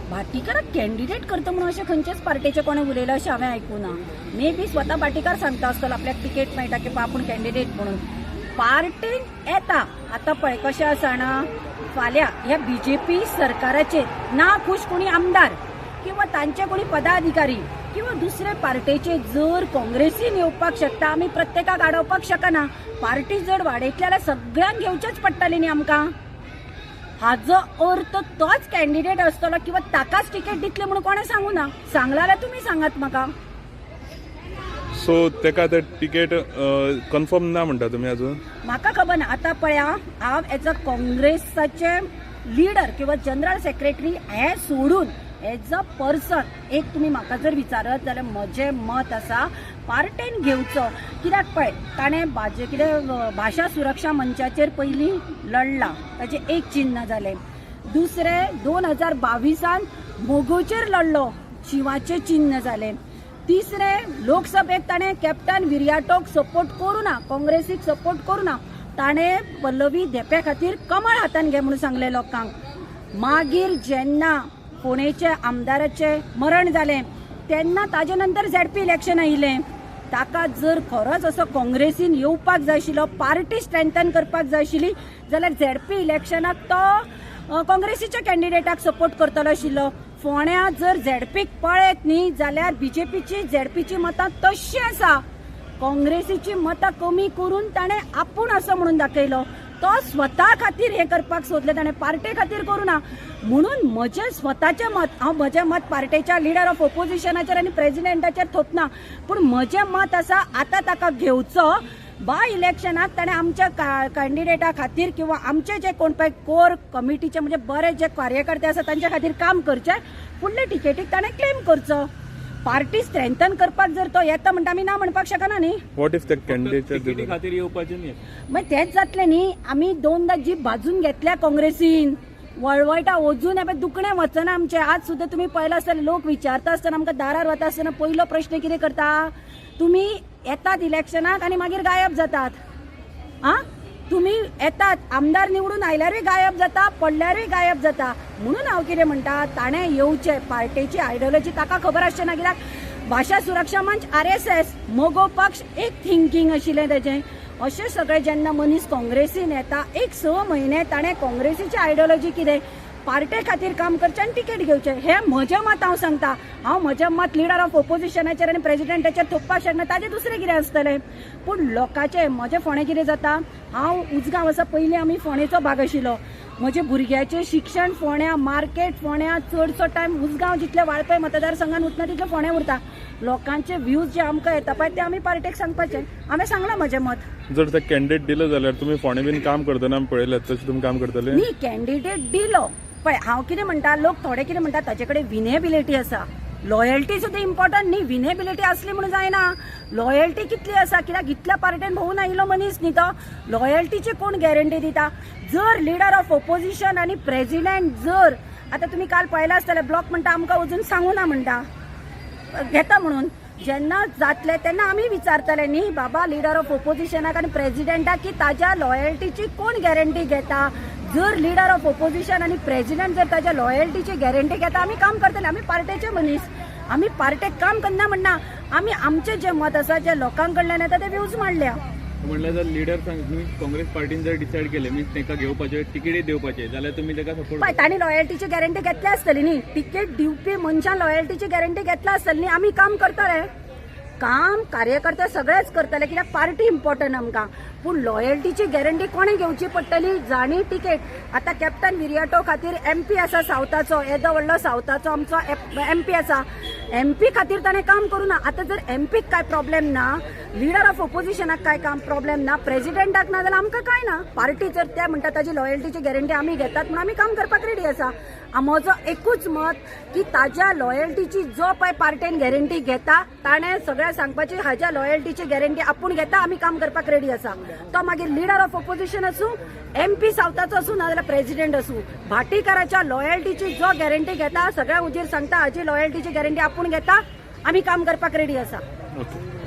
भाटीकाराक candidate करता म्हणून अशें खंयचेच पार्टेचे कोणें उलयलां अशें हांवें आयकूना. मे बी स्वता भाटीकार सांगता आसतलो आपल्याक तिकेट मेळटा की आपूण कॅन्डिडेट म्हणून. पार्टेन येता. आतां पळय कशें आसा ना, फाल्यां ह्या बीजेपी सरकाराचेर ना खूश कोणी आमदार किंवा तांचे कोणी पदाधिकारी किंवा दुसरे पार्टेचे जर काँग्रेसीन येवपाक शकता, आमी प्रत्येकाक आडोवपाक शकना. पार्टी जर वाडयतली जाल्यार सगळ्यांक घेवचेच पडटले न्ही आमकां. हाजो अर्थ तोच कॅन्डिडेट आसतलो किंवा ताकाच तिकेट दितले म्हणून कोणें सांगू ना. सांगला जाल्यार तुमी सांगात म्हाका. सो तेका आतां तिकेट कन्फर्म ना म्हणटा तुमी अजून? म्हाका खबर ना. आतां पळया, हांव एज अ काँग्रेसाचे लिडर किंवा जनरल सेक्रेटरी हें सोडून एज अ पर्सन एक तुमी म्हाका जर विचारत जाल्यार म्हजें मत आसा पार्टेन घेवचो. कित्याक पळय, ताणें भाजे कितें भाशा सुरक्षा मंचाचेर पयलीं लडला, ताचें एक चिन्न जालें. दुसरें 2022 मोगोचेर लडलो, शिवाचें चिन्न जालें. तिसरें लोकसभेक ताणें कॅप्टन विरियाटोक सपोर्ट करूं ना, काँग्रेसीक सपोर्ट करूं ना, ताणें पल्लवी धेंप्या खातीर कमळ हातान घे म्हणून सांगलें लोकांक. मागीर जेन्ना फोंडेचे आमदाराचें मरण जालें तेन्ना ताजे नंतर झेडपी इलेक्शन आयिल्लें. ताका जर खरोच असो काँग्रेसीन येवपाक जाय आशिल्लो, पार्टी स्ट्रेंथन करपाक जाय आशिल्ली जाल्यार झेडपी इलेक्शनाक तो काँग्रेसीच्या कॅन्डिडेटाक सपोर्ट करतलो आशिल्लो. फोंड्या जर झेडपीक पळयत न्ही जाल्यार बीजेपीची झेडपीची मतां तश्शी आसा, काँग्रेसीची मतां कमी करून ताणें आपूण असो म्हणून दाखयलो. तो स्वता खातीर हें करपाक सोदलें, ताणें पार्टे खातीर करूं ना. म्हणून म्हजें स्वताचें मत, हांव म्हजें मत पार्टेच्या लिडर ऑफ ओपोजिशनाचेर आनी प्रेजिडेंटाचेर थोपना, पूण म्हजें मत आसा आतां ताका घेवचो. बाय इलेक्शनाक ताणें आमच्या कॅन्डिडेटा खातीर किंवा आमचे जे कोण पळय कोर कमिटीचे म्हणजे बरे जे कार्यकर्ते आसा तांच्या खातीर काम करचें, फुडले टिकेटीक ताणें क्लेम करचो. पार्टी स्ट्रेंथन करपाक जर तो येता म्हणटा आमी ना म्हणपाक शकना न्ही. What if ते कॅन्डिडेट तिकेटी खातीर येवपाचें न्ही? मागीर तेंच जातलें न्ही. आमी दोनदा जीप भाजून घेतल्या काँग्रेसीन, वळवळटा अजून हें पळय दुखणें वचना आमचें. आज सुद्दां तुमी पळयलां आसतलें, लोक विचारता आसतना आमकां दारार वता आसतना पयलो प्रश्न कितें करता, तुमी येतात इलेक्शनाक आनी मागीर गायब जातात. आं, तुमी येतात आमदार निवडून आयल्यारूय गायब जाता, पडल्यारूय गायब जाता. म्हणून हांव कितें म्हणटा, ताणें येवचें. पार्टेची आयडियोलॉजी ताका खबर आसचें ना, कित्याक भाशा सुरक्षा मंच आरएसएस मगो पक्ष एक थिंकींग आशिल्लें तेजें. अशें सगळें जेन्ना मनीस काँग्रेसीन येता एक 6 म्हयने ताणें काँग्रेसीची आयडियोलॉजी कितें पार्टे खातीर काम करचें आनी तिकेट घेवचें, हें म्हजें मत हांव सांगता. हांव म्हजें मत लिडर ऑफ ओपोजिशनाचेर आनी प्रेजिडेंटाचेर थोपपाक शकना, ताजें दुसरें कितें आसतलें. पूण लोकांचें म्हजें फोंडें कितें जाता, हांव उजगांव आसा, पयलीं आमी फोंडेचो भाग आशिल्लो. म्हजे भुरग्याचें शिक्षण फोंड्या, मार्केट फोंड्या, चडसो टायम उजगांव जितले वाळपय मतदारसंघान उरता तितले फोंड्या उरता. लोकांचे व्यूज जे आमकां येता पळय ते आमी पार्टेक सांगपाचे. हांवें सांगलां म्हजें मत. जर ते कॅन्डिडेट दिलो जाल्यार तुमी फोंडे बीन काम करतना आमी पळयलें तशें तुमी काम करतले? न्ही, कॅन्डिडेट दिलो पळय, हांव कितें म्हणटा, लोक थोडे कितें म्हणटा ताचे कडेन विनेबिलिटी आसा, लॉयल्टी सुद्दां इम्पॉर्टंट न्ही. विनेबिलिटी आसली म्हणून जायना, लॉयल्टी कितली आसा, कित्याक इतल्या पार्टेन भोंवून आयिल्लो मनीस न्ही तो. लॉयल्टीची कोण गॅरंटी दिता? जर लिडर ऑफ ओपोजिशन आनी प्रेजिडेंट जर आतां तुमी काल पळयलां आसतलें, ब्लॉक म्हणटा आमकां अजून सांगू ना म्हणटा घेता म्हणून, जेन्ना जातले तेन्ना आमी विचारतले न्ही बाबा लिडर ऑफ ओपोजिशनाक आनी प्रेजिडेंटाक की ताज्या लॉयल्टीची कोण गॅरंटी घेता. जर लिडर ऑफ ओपोजिशन आनी प्रेजिडेंट जर ताज्या लॉयल्टीची गॅरंटी घेता, आमी काम करतले. आमी पार्टेचे मनीस, आमी पार्टेक काम करना म्हणना, आमी आमचें जें मत आसा जे लोकां कडल्यान येता ते व्यूज मांडल्या. म्हणल्यार जर लिडर काँग्रेस पार्टीन जर डिसायड केलें मीन्स तांकां घेवपाचें, तिकेटी दिवपाचें जाल्यार तुमी ताका सपोर्ट? पळय, तांणी लॉयल्टीची गॅरंटी घेतल्या आसतली न्ही, तिकेट दिवपी मनशान लॉयल्टीची गॅरंटी घेतल्या आसतली न्ही. आमी काम करतले, काम कार्यकर्ते सगळेच करतले, कित्याक पार्टी इम्पॉर्टंट आमकां. पूण लॉयल्टीची गॅरंटी कोणें घेवची पडटली? जाणी तिकेट. आतां कॅप्टन विरियाटो खातीर एमपी आसा सावथाचो, येदो व्हडलो सावथाचो आमचो एमपी आसा, एमपी खातीर ताणें काम करूं ना. आतां जर एमपीक कांय प्रॉब्लेम ना, लिडर ऑफ ओपोजिशनाक कांय काम प्रॉब्लेम ना, प्रेजिडेंटाक ना, जाल्यार आमकां कांय ना. पार्टी जर ते म्हणटा ताजी लॉयल्टीची गॅरंटी आमी घेतात म्हणून आमी काम करपाक रेडी आसा. म्हजो एकूच मत की ताज्या लॉयल्टीची जो पळय पार्टेन गॅरंटी घेता ताणें सगळ्या सांगपाची हाज्या लॉयल्टीची गॅरंटी आपूण घेता, आमी काम करपाक रेडी आसा. तो मागीर लिडर ऑफ ओपोजिशन आसूं, एमपी सावथाचो आसूं, नाजाल्यार प्रेजिडेंट आसूं, भाटीकाराच्या लॉयल्टीची जो गॅरंटी घेता सगळ्या उजीर सांगता हाजी लॉयल्टीची गॅरंटी आपूण घेता, आमी काम करपाक रेडी आसा. ओके.